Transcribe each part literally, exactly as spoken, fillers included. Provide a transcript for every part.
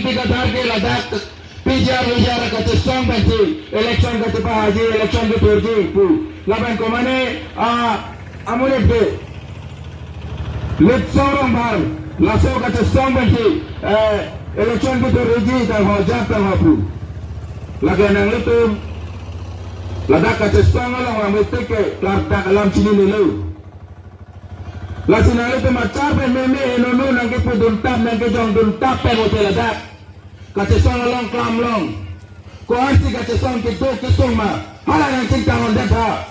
Kathar ke ladak P G R V G R kachesong pensi election kachepahaji, election kethurji pu. Lapen komane, ah, amonit ke Litsong Rongbhar laso kachesong pensi, eh, election kethurji ta ho, jap ta ho pu. Lake nanglitum ladak kachesong along rame tik ke klardak alam chininelo. Lasi nanglitum achar pen meme henono nangkepu duntap, nangkejong duntap pen hotel ladak. Kachesong along klam long. Ko-ansi kachesong kedo kesung ma, hala nangchingthang-ondet tha.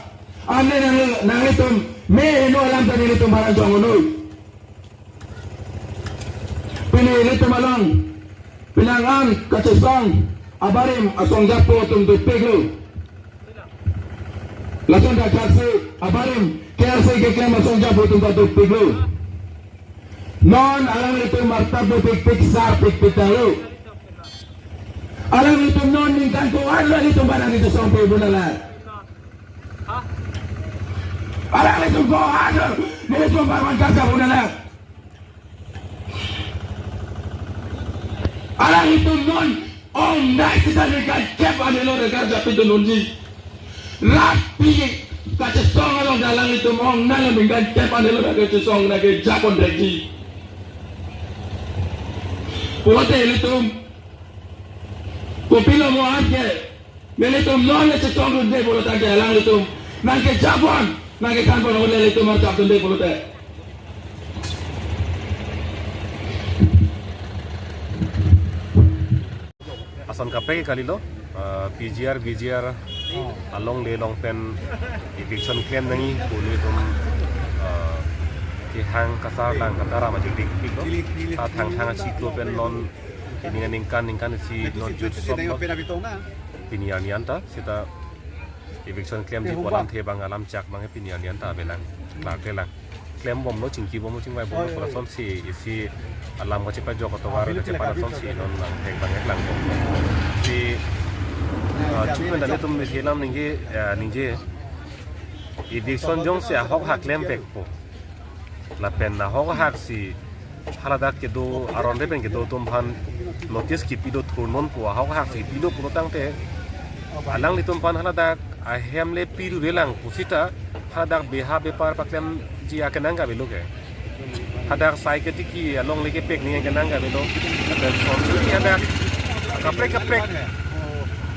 Ane nang, nanglitum me heno alam ta nelitum aphan jong-un noi. Pini ilitum along penang an kachesong abarim asong japo atum dopiklo. Lason ta K R C abarim, K R C keklem asong japo atum ta dopiklo. Non alanglitum arta dopik, piksar pikpik tanglo. Alanglitum non ningkan ko-an lo ilitum barang ilitum songpi bun alam. Alanglitum ko-an lo nelitum barang karja bun alam. Alanglitum non ong nai sita ningkan kep anelo regar japidun unji. Rat pi kachesong along alanglitum ong nai lo ningkan kep anelo nangkechesong nangkejapon rekji. Pulote ilitum kopilo mo-an ke, nelitum non le chesongdunde pulo tangte alanglitum nangkejapon, nangkethanpon, ole ilitum arjapdunde pulote. Ason kaprek kalilo, ah, P G R, V G R alongle along pen eviction klem nangji pu nelitum, ah, kehang kasarlang kataram ajo dikpiklo. Ta Thangthang achiklo pen non pini aningkan, ningkan isi non Jyotsov lo. Pini arni anta seta eviction klemji pu alamthe abang alam chak abang pini arni anta avelang, klarklelang. Klembomlo, chingkibomlo, chingvaibomlo, pu lasonsi isi alam kachepajok atovar kachepan lasonsi non nangthek abang langdun. Si, ah, chupen dali tum isi alam ningje, ah, ningje eviction jongsi ahok hak klemvekpo, lapen ahok hak si haladak kedo aron re pen kedo atum aphan notice kipi do, thurnon pu ahok hak si kipi do pulo tangte, alanglitum aphan haladak ahem le piru relang pusita haladak beha bepar paklemji akenang ke avelo ke. Hadak sai ketiki alongle kepek ni akenang ke avelo. Lapen sonsi hadak kaprek kaprek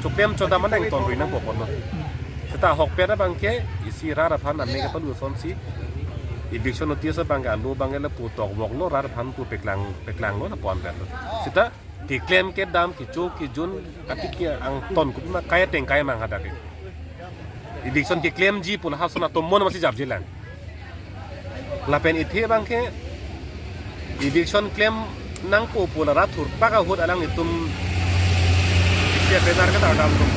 choklem chodam anang ton ri nangpo ponlo. Seta ahokpet abang ke isi rat aphan ame kapalu asonsi eviction notice abang ke alo abang ke lapu tokvoklo, rat aphan pu peklang, peklanglo lapu-an pen lo. Seta keklem kedam kecho kejun katik ke angton kopi ma kai ateng kai mang hadak ke. Eviction keklemji pu la hason atomon masi japjelang. Lapen ithe abang ke eviction klem nangpo pu la rat thurpak ahut alanglitum isi banner ketardamlo.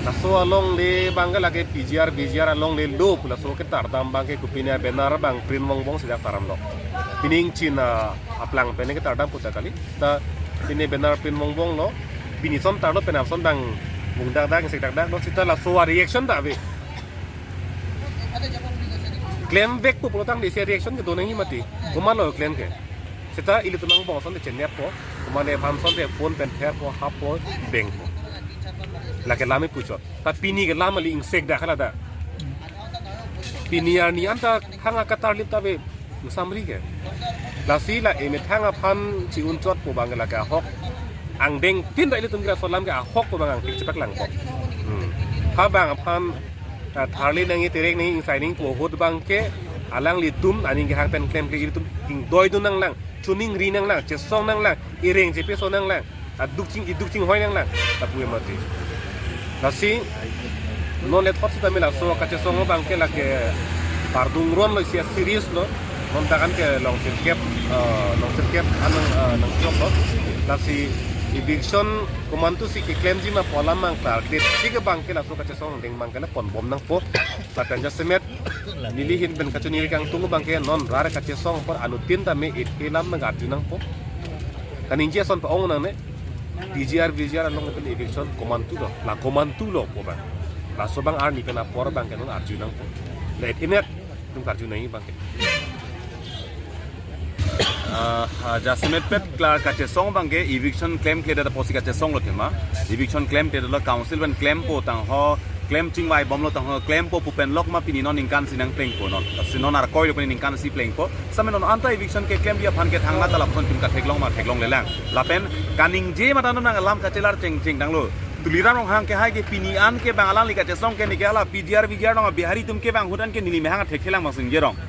Laso alongle abang ke lake P G R, V G R alongle lo pu laso ketardam abang ke kopine banner abang print vongvong si dak tardamlo. Pini ingchin aplang pen ketardam pu ta kali. Ta pini banner print vongvonglo. Pini ason tarlo, penang ason abang vung dakdak, sek dakdaklo, seta laso a-reaction ta ave. Klemvekpo pulo tangte isi a-reaction kedo nangji mati. Komatlo klem ke. Seta ilitum angbong asonte cheneppo, komane aphan asonte phone pen pherpo, happo, bengpo. Lake lami puchot. Ta pini ke lam kali, ingsek dak haladak. Pini arni anta hang akatarlip ta ave. Samri ke. Lasi la emethang aphan chi-un chotpo abang ke lake ahok angdeng tin ra ilitum ke laso alam ke ahok pu abang angthek chepaklangpo. Hmm. Ha abang aphan, ah, tharli nangji, terek nangji, ingsai nangji pu ahut abang ke alanglitum aning kehang pen klemkle, ilitum ingdoidun nanglang, choningri nanglang, chesong nanglang, ireng chepeso nanglang. Aduk ching, iduk chinghoi nanglang, lapu mati. Lasi non le thot sitame laso kachesong abang ke lake pardung ronlo, isi a-series lo. Non ta kan ke long sirkep, eh, long sirkep anang, eh, nangchoklo. Lasi eviction komantusi keklemji ma pu alam abang klarkle tik abang ke laso kachesong angdeng abang ke le ponbom nangpo. Lapen jasemet neli ahin pen kachiningri kangtung abang ke non rat kachesong apor anuttin tame ithe alam nang arju nangpo. Kaningje ason pa-ong nangne, P G R, V G R along pen eviction komantulo, la komantulo pu abang. Laso abang arni pen apor abang ke non arju nangpo. La ithe net tum karju nangji abang ke. Ah, ah, jasemet pet klar kachesong abangke eviction klemkledet apotsi kachesonglo tema. Eviction klemkledetlo, council pen klempo tangho, klem chingvai bomlo tangho, klempo pu pen lok ma pini non ningkan si nangplengpo non. Si non arkoilo pini ningkan si plengpo. Same non anta eviction keklemji aphan ke thangnat ta lapuson tim katheklong ma theklonglelang. Lapen kaningje mata non nang alam kachelar chengcheng tanglo. Tuliram Ronghang ke hai ke pini an ke bang alangli kachesong ke neke hala P G R V G R nong Bihari atum ke bang ahut an ke neli mehang thekthelang bang singje rong.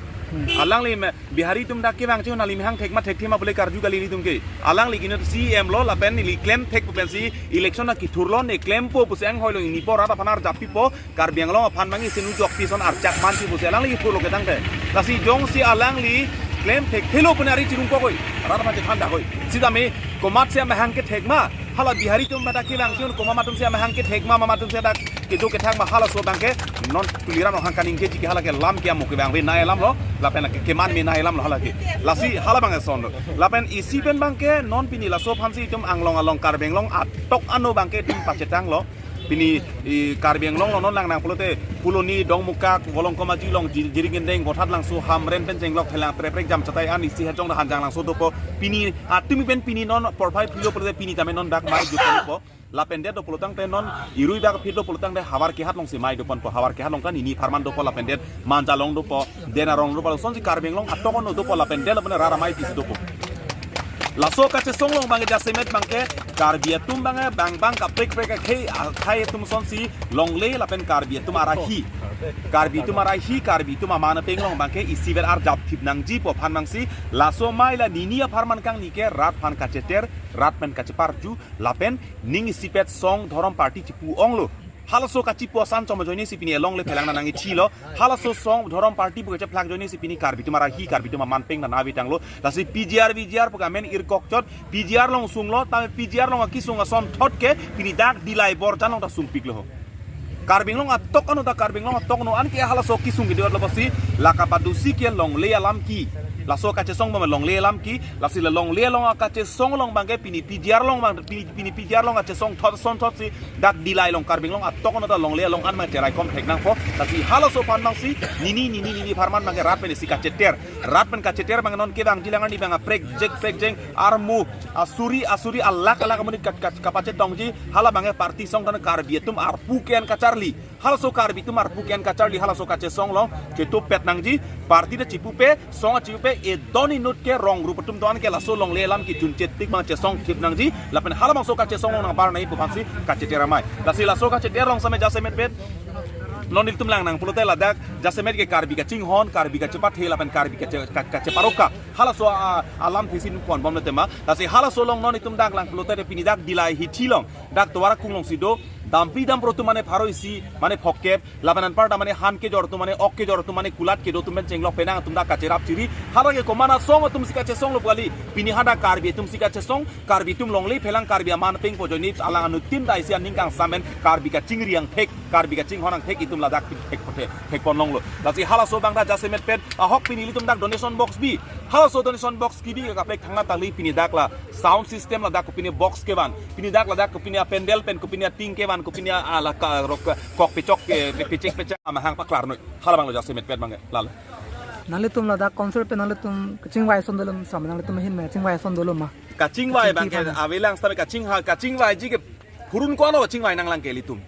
Alangli me, Bihari atum dak kevang chun neli mehang thek ma thekthe ma pule karju kali nelitum ke. Alangli ke inut C E M lo lapen neli klemthek pu pensi election akethurlo, ne klempo pusi anghoilo, ini po rat aphan arjap pipo, Karbi Anglong aphan mangi sinu jok pison archak mansi pusi alangli kethurlo ketangte. Lasi jongsi alangli klemthekthelo pu ne ari chirung kokoi, rat aphan chethan dakoi. Sitame komatsi amehang kethek ma, hala Bihari atum dak kevang chun komat atumsi amehang kethek ma, mamat atumsi dak kedo kethak ma, halaso abangke non Tuliram Ronghang kaningjeji ke hala ke lam ke amo ke bang ave nai alamlo, lapen ke keman me nai alamlo hala ke. Lasi hala abang asonlo. Lapen isi pen abangke non pini laso aphansi itum anglong along Karbi Anglong atok ano abangke itum pachetanglo. Pini i Karbi Anglong along non lang nangpulote Phuloni, Dongmukak, Volongkom Aji along, Ji-, Jirikindeng, Vothatlangso, Hamren pen chenglok phelang preprek jam chatai an isi hajong da Hanjanglangso dopo. Pini atumi pen pini non porphai philo pulote pini tame non dak mai jupo. Lapen det dopo tangte non irui bak phit dopo tangte Howraghat alongsi mai doponpo, Howraghat along kan ini apharman dopo, lapen det Manja along dopo, Dena along dopo, lasonsi Karbi Anglong atok ano dopo, lapen det lapen rara mai pisi dopo. Laso kachesong along abangke jasemet abangke Karbi atum abangke bang bang kaprek prek akhei akhei atum asonsi longle lapen Karbi atum arahi. Karbi atum arahi, Karbi atum aman apeng along abangke isivet arjap thip nangji pu aphan abangsi laso mai la nini apharman kangni ke rat aphan kacheter, rat pen kacheparju, lapen ning isipet song dhorom party chipu onglo. Halaso kachipu asan chom ajoinesi pini alongle phelang nang ichilo. Halaso song dhorom party pu kachephlak ajoinesi pini Karbi atum arahi, Karbi atum aman apeng nang avi tanglo. Lasi P G R V G R pu kamen irkok chot, P G R along sunglo, tame P G R along akisung asonthot ke pini dak Dillai Borjan along ta sungpiklo ho. Karbi Anglong atok ano ta Karbi Anglong atok ano an ke halaso kisung ke diot lo pasi la kapadusi ke longle alam ke. Laso kachesong abang longle alam ke, lasi la longle along kachesong along abangke pini P G R along abang, pini, pini P G R along kachesongthot asonthotsi dak Dillai along Karbi Anglong atok ano ta longle along an abang cheraikom thek nangpo. Lasi halaso aphan abangsi nini, nini, nini apharman abangke rat pen isi kacheter. Rat pen kacheter abang non kevangji lang arni abang aprek jek prek jeng armu asuri asuri alak alak amonit kat, kat, kapachetongji, hala abangke party song tan Karbi atum arpu ke-en kacharli. Halaso Karbi atum arpu ke-en kacharli halaso kachesong along chetupet nangji, party ta chipupe, song chipupe, edon inut ke rong rup atum doan ke laso longle alam ke junche tik abang chesong thip nangji, lapen hala abangso kachesong along nangbar nai pu aphansi kacheter amei. Lasi laso kacheter along same jasemet pet non ilitum lang nangpulote ladak jasemet ke Karbi kachinghon, Karbi kachepathe lapen Karbi kache, ka, kacheparoka. Halaso a, alam thisi ponbomlo tema. Lasi halaso along non itum dak langpulote pini dak Dillai hithi along, dak Tovar Akung alongsi do, dampri dampro atum mane pharo isi, mane phokep, lapen anparta mane han kejor atum mane ok kejor atum mane kulat kedo atum pen chenglok penang atum dak kacherap chiri. Hala ke komat asong atumsi kachesonglo pu kali. Pini hadak Karbi atumsi kachesong, Karbi atum longle phelang Karbi aman apeng pu ajoine alang anuttin ta isi aning kangsam pen Karbi kachingri angthek, Karbi kachinghon angthek itum ladak thek pothe, thek pon longlo. Lasi halaso abang ta jasemet pet ahok pini ilitum dak donation box bi. Halaso donation box kebi ke kaprek thangnat kali, pini dak la sound system ladak kopine box kevan, pini dak ladak kopine apendel pen kopine ating kevan, kopine alaka rok kok pechok ke pe, pechek pechek amahang paklarnoi. Hala abanglo jasemet pet abangke lalo. Nanglitum ladak concert pen nanglitum kachingvai ason dolo ma, nanglitum ahin me kachingvai ason dolo ma? Kachingvai abangke kachingki abang avelang sitame kachingha, kachingvaiji ke phurun ko-anlo kachingvai nanglang ke ilitum.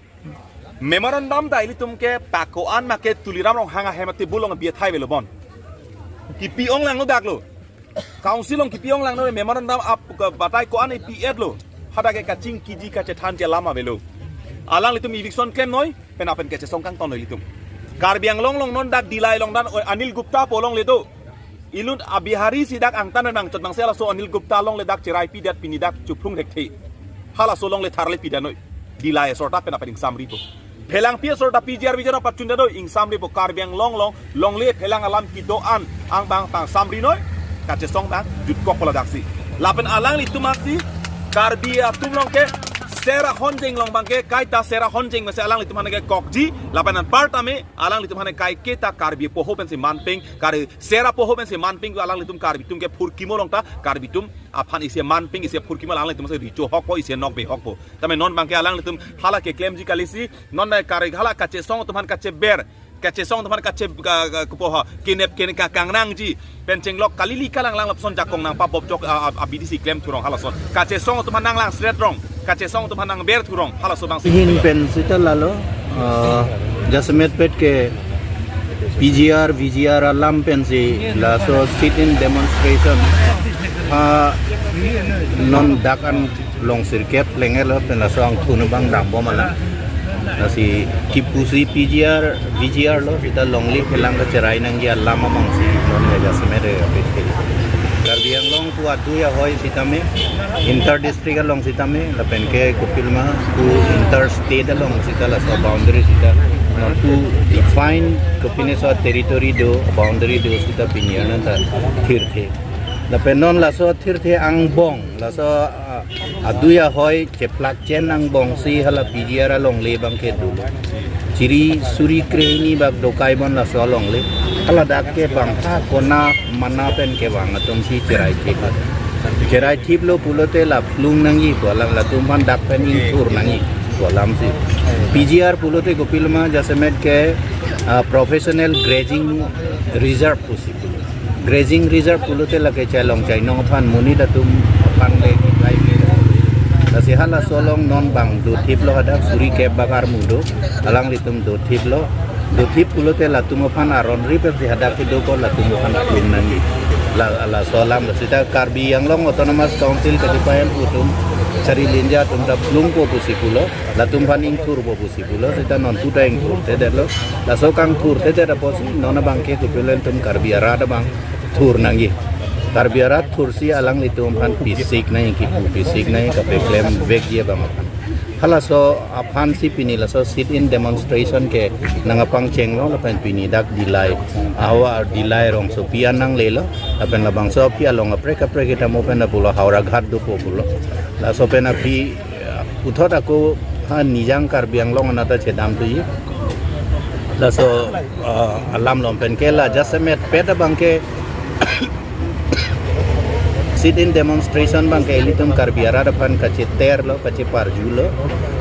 Memorandum ta ilitum ke pako-an ma ke Tuliram Ronghang ahem ate bulong bi athai avelo bon. Kipi onglanglo daklo. Council along kipi onglanglo, memorandum ap ke batai ko-an ipi-etlo. Hadak ke kachingkiji kachethanji alam avelo. Alanglitum eviction klemnoi, pen apen kachesong kangtongnoi ilitum. Karbi Anglong along non dak Dillai along dan, o, Anil Gupta pu alongle do. Inut a Bihari si dak angtan nangchot nangsi halaso Anil Gupta alongle dak cheraipidet pini dak chuphlung thekthe. Halaso alongle tharlepidetnoi. Dillai asor ta pen apen ingsamripo. Phelangpi asor ta P G R V G R along pachundetnoi, ingsamripo. Karbi Anglong along longle phelang alam kedo-an angbong pangsamrinoi. Kachesong abang jutkokpo ladaksi. Lapen alanglitum aphansi Karbi atum along ke sera honjeng along abangke kaita sera honjeng mese alanglitum aphan ke kokji. Lapen anparta me alanglitum aphan kaiketa Karbi poho pensi manpeng, Karbi sera poho pensi manpeng, alanglitum Karbi atum ke phurkimo along ta Karbi atum aphan isi manpeng, isi phurkimo, alanglitum si richo hokpo, isi nokbe hokpo. Tame non abangke alanglitum hala keklemji kalisi, non abang Karbi hala kachesong atum aphan kacheber, Kachesong atum aphan kache ka, ka, kepo ha, kenep ken ka kangnangji. Pen chenglok kali li kalang lang lapuson jakong nangpabop jok a, a, a B D C klem thurong halason. Kachesong atum aphan nanglang sret rong. Kachesong atum aphan nangber thurong halaso abang si. Ahin pen sita lalo, uh, jasemet pet ke P G R, V G R alam pensi laso sit-in demonstration ha non dak an long sirkep lengelo pen laso angthun abang dambom alam. Lasi kipusi P G R, V G R lo, sita longle phelang kacherai nangji alam amang si non ya jasemet re apit ke. Karbi Anglong pu adui ahoi sitame, inter district along sitame, lapen ke kopilma pu inter state along sita laso boundary sita non pu define kopine so territory do, boundary do sita pini arni ta thirthe. Lapen non laso thirthe angbong, laso, ah, adui ahoi cheplak chen angbong si hala P G R alongle abang ke dolo. Chiri suri krehini bak dokai bon laso alongle. Hala dak ke bang ha kona mana pen kevang atum si cherai thip. Cherai thiplo pulote la phlung nangji pu alam, latum aphan dak pen ingthur nangji pu alam si. P G R pulote kopilma jasemet ke, ah, professional grazing reserve pusi pulo. Grazing reserve pulote lake chelong chainong aphan, monit atum aphan le kipai ke. Lasi halaso along non bang dothiplo, hadak suri kep bak armu do, alanglitum dothiplo. Dothip pulote latum aphan aron ri pensi hadak kedo ko latum aphan phlung nangji. La, laso alam lo sita Karbi Anglong Autonomous Council kadipayan atum, chari linja atum ta phlungpo pusi pulo, latum aphan ingthurpo pusi pulo, sita non puta ingthurthedetlo. Laso kangthurthedet apotsi non abang ke kopilo, ilitum Karbi arat abang thur nangji. Karbi arat thursi alanglitum aphan pisik nangji, kipu pisik nangji, kapeklem vekji abang aphan. Halaso aphan si pini laso sit-in demonstration ke nangpangchenglo, lapen pini dak Dillai, awa Dillai rongsopi an nanglelo, lapen labangso aphi along kaprek kaprek kita mo pen pulo Howraghat dopo pulo. Laso pen aphi puthot ako ha Nijang Karbi Anglong anat ta chedamthuji. Laso, ah, alam lo pen ke la jasemet pet abang ke sit-in demonstration abang ke ilitum Karbi arat aphan kacheterlo, kacheparjulo.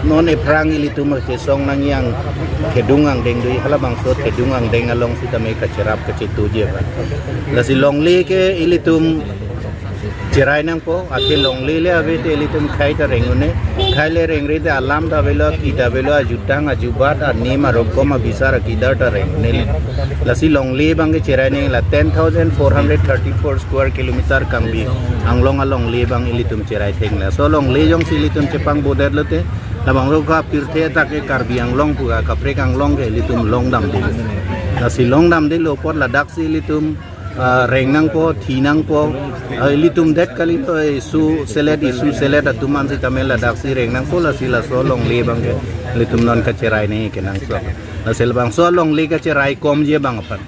Non ephrang ilitum kachesong nangji angthedung angdeng do, halabangso thedung angdeng along sitame kacherap kachetuji aphan. Lasi longle ke ilitum cherai nangpo, athe longle le ave te ilitum khei ta reng un-e, khei le rengre te alam ta avelo, ki ta avelo, ajutang, ajubat, anim, arokom, abisar, akidar ta reng un-e. Lasi longle abang ke cherai nangji la ten thousand four hundred thirty-four square kilometer Karbi Anglong alongle abang ilitum cherai theng. Laso longle jongsi ilitum chepangbodet lote, labangso ka pirthe ta ke Karbi Anglong pu ka kaprek Anglong ke ilitum long damde. Lasi long damdelo apot ladak si ilitum ah, reng nangpo, thi nangpo, ah, ilitum det kali to, eh, isu selet, isu selet atum an sitame ladak si reng nangpo, lasi laso longle abang ke ilitum non kacherai nangji kenangsot. Lasi labangso longle kacheraikomji abang aphan,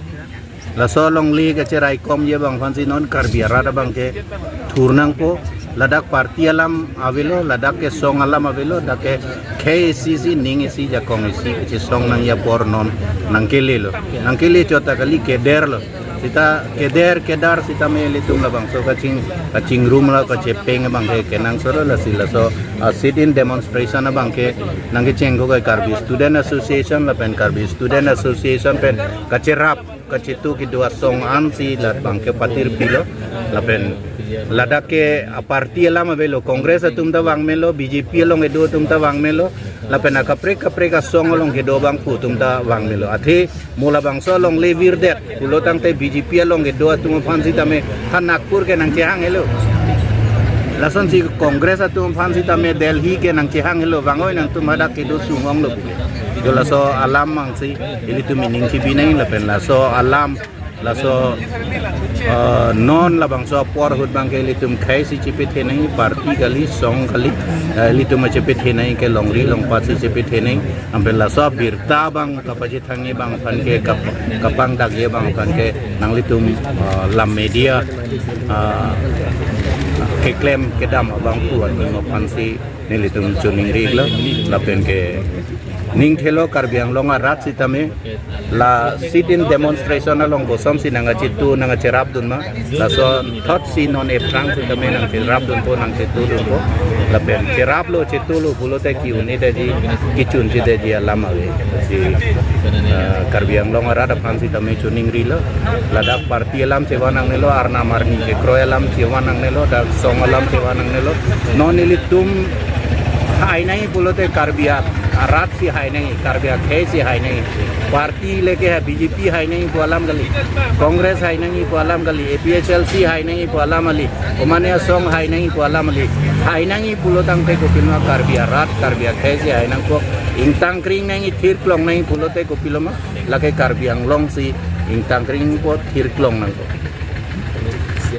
laso longle kacheraikomji abang aphan si non Karbi arat abang ke thur nangpo. Ladak party alam avelo, ladak ke song alam avelo, dak ke khei isi si, ning isi, jakong isi kachesong nangji apor non nangkelelo. Nangkele chot ta kali, keder lo. Sita keder kedar sitame ilitum labangso kaching, kachingrum lo, kachepeng abang ke kenangsot lo. Lasi laso, ah, sit-in demonstration abang ke nangkecheng ko ke Karbi Student Association lapen Karbi Student Association pen kacherap kachetu kedo asong an si labang ke patir pilo. Lapen ladak ke aparty alam avelo, Congress atum ta vangmelo, B J P along kedo atum ta vangmelo, lapen akaprek kaprek asong along kedo abangphu atum ta vangmelo. Athe mo labangso alongle virdet pulo tangte B J P along kedo atum aphan sitame ha Nagpur ke nangchehang helo. Lasonsi Congress atum aphan sitame Delhi ke nangchehang helo, vangoi nangtum hadak kedo sung-onglo puke. Jo laso alam mang si ilitum ining chibi nangji lapen laso alam, laso, eh, non labangso apor ahut abang ke ilitum khei si chepethe nangji, party kali, song kali, eh, ilitum chepethe nangji ke longri longpat si chepethe nangji, lapen laso abirta abang kapachethangji abang aphan ke kap-, kapangdakji abang aphan ke nanglitum, eh, la media, eh, keklem kedam abangphu atum aphan si nelitum choningri lo, lapen ke Ning thelo Karbi Anglong arat sitame la sit-in demonstration along kosonsi nangkachitu nangkacherapdun ma, laso thotsi non aphrang sitame nangcherapdunpo nangchitudunpo. Lapen cheraplo chitulo pulote ki-un-edetji, kichun-chedetji alam ave. Si, eh, Karbi Anglong arat aphan sitame chuningrilo. Ladak party alam chevan nangnelo, arnam arni kekroi alam chevan nangnelo, dak song alam chevan nangnelo. Non ilitum hai nangji pulote Karbi arat si hai nangji, Karbi akhei si hai nangji. Party leke hai, B J P hai nangji pu alam kali, Congress hai nangji pu alam kali, A P H L C hai nangji pu alam kali, Omania song hai nangji pu alam kali. Hai nangji pulo tangte kopiloma Karbi arat, Karbi akhei si hai nangpo. Ingtang kring nangji, thirklong nangji pulote kopiloma, lake Karbi Anglong si ingtang kringpo, thirklong nangpo.